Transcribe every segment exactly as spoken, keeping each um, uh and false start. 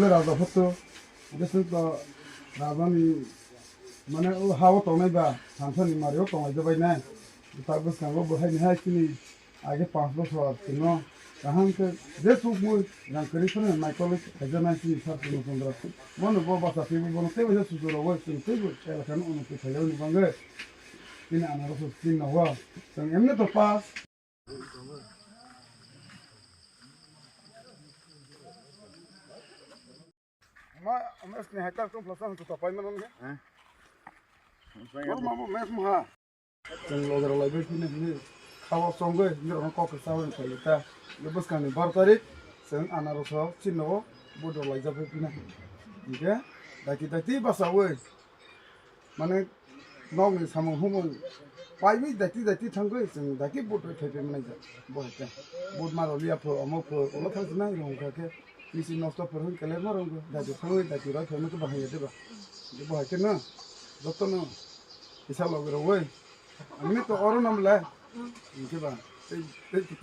Raja photo, jeswk to rajani, mane, o ha-o tongnai ba, thansani mari-o tonglai jabai nai. Ta bwskango bo hai ni hai chini age panch bochor chwngno kaham khe je chukmui rang kwrwi phano naikolwi khaijaknai chini sar Purno Chandra. Bono bo bacha twiwi bono teibo je suju rogwi chwng teibo elakano unnoti khaijak ni bagwi chini anarokno chini nogo chwng emne to pass. Ma, mes ni hai tak tong plasa hon to pai manon ge. Eh? Wal ma bo mes mo ha. Chwng loge rok lai bai phine hini khawa chongoi ni rok kok sa hon pai ta. Ye bwskang ni bar tarik chwng anarokno chini nogo bo dor lai jak bai phine. Hingke dati dati basa oi. Mane nokni samung humung paiwi dati dati thangwi chwng dati vote rwi thaipai manai jak. Bo hai khe vote maro liya pho, omo pho, ulo thang sinai rung kha khe misi nosto pho hwn kele ma rung kha. Dati thangwi dati roi phaino khe bahai ya deba. Bo hai khe no joto no kisa logi rogwi. Ani to oro nam le. Hingke ba tei tei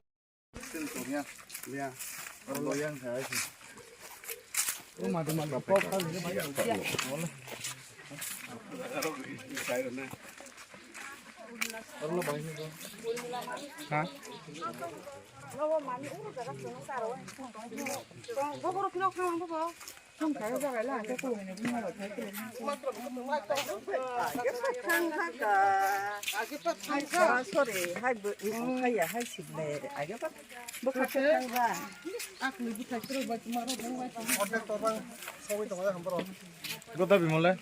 Sorry, hai bo, hai ya, hai sible, age pa, bo kha thang ba. Goda bimole.